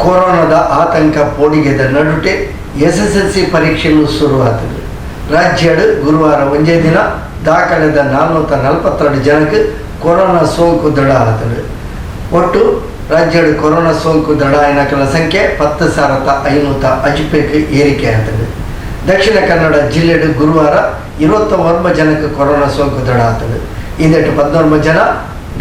ಕೊರೋನಾದ ಆತಂಕ ಪೋಡಿಗೆದ ನಡುಟೆ ಎಸ್ಎಸ್ಎಲ್ಸಿ ಪರೀಕ್ಷೆಲು ಶುರುವಾತದು. ರಾಜ್ಯಡ್ ಗುರುವಾರ ಒಂಜೇ ದಿನ ದಾಖಲೆದ 442 ಜನಕ್ಕೆ ಕೊರೋನಾ ಸೋಂಕು ದೃಢ ಆತದು. ಒಟ್ಟು ರಾಜ್ಯಡ್ ಕೊರೋನಾ ಸೋಂಕು ದೃಢ ಆಯಿನಕಲ ಸಂಖ್ಯೆ 10,505ಕ್ಕೆ ಏರಿಕೆ ಆತದು. ದಕ್ಷಿಣ ಕನ್ನಡ ಜಿಲ್ಲೆಡ್ ಗುರುವಾರ 29 ಜನಕ್ಕೆ ಕೊರೋನಾ ಸೋಂಕು ದೃಢ ಆತದು. ಇಂದೆಟ್ಟು 19 ಜನ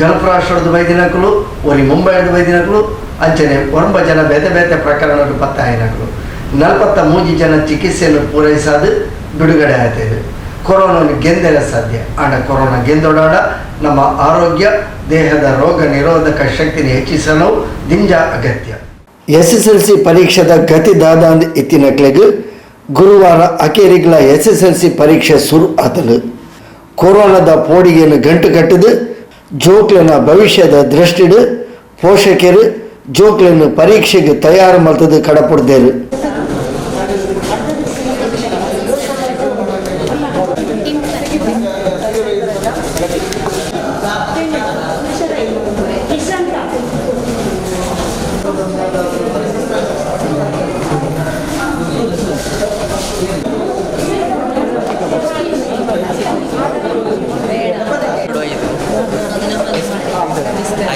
ಗಲ್ಫ್ ರಾಷ್ಟ್ರದ ಬೈದಿನಕುಲು, ಒರಿ ಮುಂಬೈದ ಬೈದಿನಕುಲು, ಅಂಚನೆ 9 ಜನ ಬೇತೆ ಬೇತೆ ಪ್ರಕರಣಗಳು ಪತ್ತೆ ಆಯಿನಕುಲು. 43 ಜನ ಚಿಕಿತ್ಸೆಯನ್ನು ಪೂರೈಸಾದು ಬಿಡುಗಡೆ ಆಯ್ತದೆ. ಕೊರೋನಾವನ್ನು ಗೆಂದೆಲ್ಲ ಸಾಧ್ಯ ಆಂಡ ಕೊರೋನಾ ಗೆಂದೊಡಾಡ ನಮ್ಮ ಆರೋಗ್ಯ, ದೇಹದ ರೋಗ ನಿರೋಧಕ ಶಕ್ತಿನ ಹೆಚ್ಚಿಸಲು ದಿಂಜ ಅಗತ್ಯ. ಎಸ್ಎಸ್ಎಲ್ಸಿ ಪರೀಕ್ಷೆದ ಗತಿ ದಾದಾಂದ್ ಇತ್ತಿನಕ್ಲೆಗ್ ಗುರುವಾರ ಅಕೇರಿಗ್ಲ ಎಸ್ಎಸ್ಎಲ್ಸಿ ಪರೀಕ್ಷೆ ಸುರು ಆತಲು. ಕೊರೋನಾದ ಪೋಡಿಗೆಯನ್ನು ಗಂಟು ಕಟ್ಟಿದು ಜೋಕ್ಲೆನ ಭವಿಷ್ಯದ ದೃಷ್ಟಿಡು ಪೋಷಕರು ಜೋಕ್ಲೆನ ಪರೀಕ್ಷೆಗೆ ತಯಾರು ಮಲ್ತದು ಕಡಪುಡ್ದೇರು.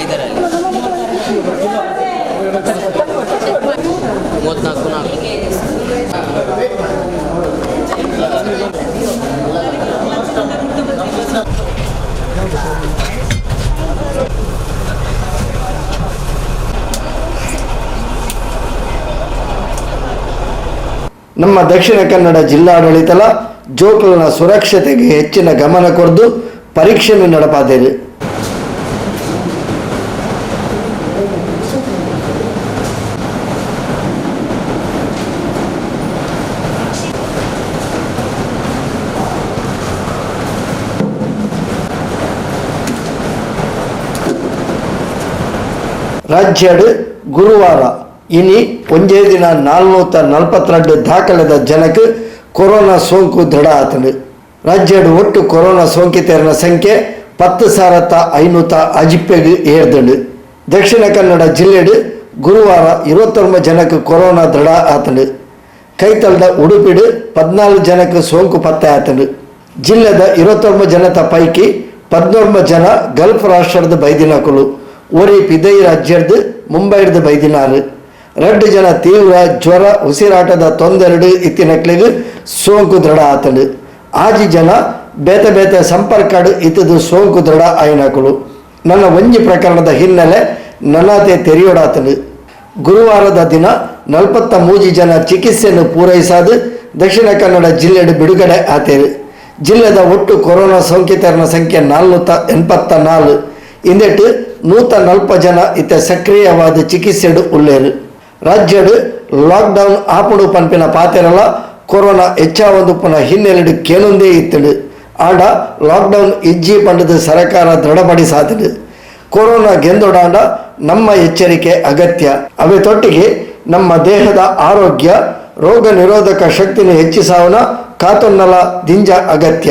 ಐದು ಐದರಲ್ಲಿ 34 4. ನಮ್ಮ ದಕ್ಷಿಣ ಕನ್ನಡ ಜಿಲ್ಲಾಡಳಿತಲ ಜೋಕ್ಲನ ಸುರಕ್ಷತೆಗೆ ಹೆಚ್ಚಿನ ಗಮನ ಕೊರ್ದು ಪರೀಕ್ಷೆಯನ್ನು ನಡಪಾದೇರು. ರಾಜ್ಯಡ್ ಗುರುವಾರ ಇನಿ ಒಂಜೇ ದಿನ 442 ದಾಖಲೆದ ಜನಕ್ಕೆ ಕೊರೋನಾ ಸೋಂಕು ದೃಢ ಆತಂಡು. ರಾಜ್ಯಡ್ ಒಟ್ಟು ಕೊರೋನಾ ಸೋಂಕಿತರನ ಸಂಖ್ಯೆ 10,505ಗೆ ಏರ್ದಂಡು. ದಕ್ಷಿಣ ಕನ್ನಡ ಜಿಲ್ಲೆಡ್ ಗುರುವಾರ 29 ಜನಕ್ಕೆ ಕೊರೋನಾ ದೃಢ ಆತಂಡು. ಕೈತಲ್ದ ಉಡುಪಿಡು 14 ಜನಕ್ಕೆ ಸೋಂಕು ಪತ್ತೆ ಆತಂಡು. ಜಿಲ್ಲೆದ 29 ಜನತ ಪೈಕಿ 19 ಜನ ಗಲ್ಫ್ ರಾಷ್ಟ್ರದ ಬೈದಿನಕುಲು, ಒರಿ ಪಿದೈ ರಾಜ್ಯದ ಮುಂಬೈದ ಬೈದಿನಾರು. 2 ಜನ ತೀವ್ರ ಜ್ವರ, ಉಸಿರಾಟದ ತೊಂದರೆಡು ಇತ್ತಿನಕ್ಲೆಗ್ ಸೋಂಕು ದೃಢ ಆತಂಡು. 6 ಜನ ಬೇತೆ ಬೇತೆ ಸಂಪರ್ಕಡು ಇತ್ತದು ಸೋಂಕು ದೃಢ ಆಯಿನಕುಲು. ನನ್ನ ಒಂಜಿ ಪ್ರಕರಣದ ಹಿನ್ನೆಲೆ ನನ್ನತೆ ತೆರೆಯೋಡಾತಂಡು. ಗುರುವಾರದ ದಿನ 43 ಜನ ಚಿಕಿತ್ಸೆಯನ್ನು ಪೂರೈಸಾದು ದಕ್ಷಿಣ ಕನ್ನಡ ಜಿಲ್ಲೆಡು ಬಿಡುಗಡೆ ಆತೇರು. ಜಿಲ್ಲೆದ ಒಟ್ಟು ಕೊರೋನಾ ಸೋಂಕಿತರನ ಸಂಖ್ಯೆ 484. ಇಂದೆಟ್ಟು 140 ಜನ ಇತ್ತ ಸಕ್ರಿಯವಾದ ಚಿಕಿತ್ಸೆಡು ಉಲ್ಲೇರು. ರಾಜ್ಯಡು ಲಾಕ್ಡೌನ್ ಆಪುಡು ಪನ್ಪಿನ ಪಾತೆರಲ ಕೊರೋನಾ ಹೆಚ್ಚಾವೊಂದುಪ್ಪುನ ಹಿನ್ನೆಲೆಡು ಕೇನೊಂದೇ ಇತ್ತುಂಡು. ಆಂಡ ಲಾಕ್ಡೌನ್ ಇಜ್ಜಿ ಪಂಡದು ಸರಕಾರ ದೃಢಪಡಿಸಾತುಂಡು. ಕೊರೋನಾ ಗೆಂದೊಡಾಂಡ ನಮ್ಮ ಎಚ್ಚರಿಕೆ ಅಗತ್ಯ. ಅವೆ ತೊಟ್ಟಿಗೆ ನಮ್ಮ ದೇಹದ ಆರೋಗ್ಯ, ರೋಗ ನಿರೋಧಕ ಶಕ್ತಿನ ಹೆಚ್ಚಿಸಾವನ ಕಾತೊನ್ನಲ ದಿಂಜ ಅಗತ್ಯ.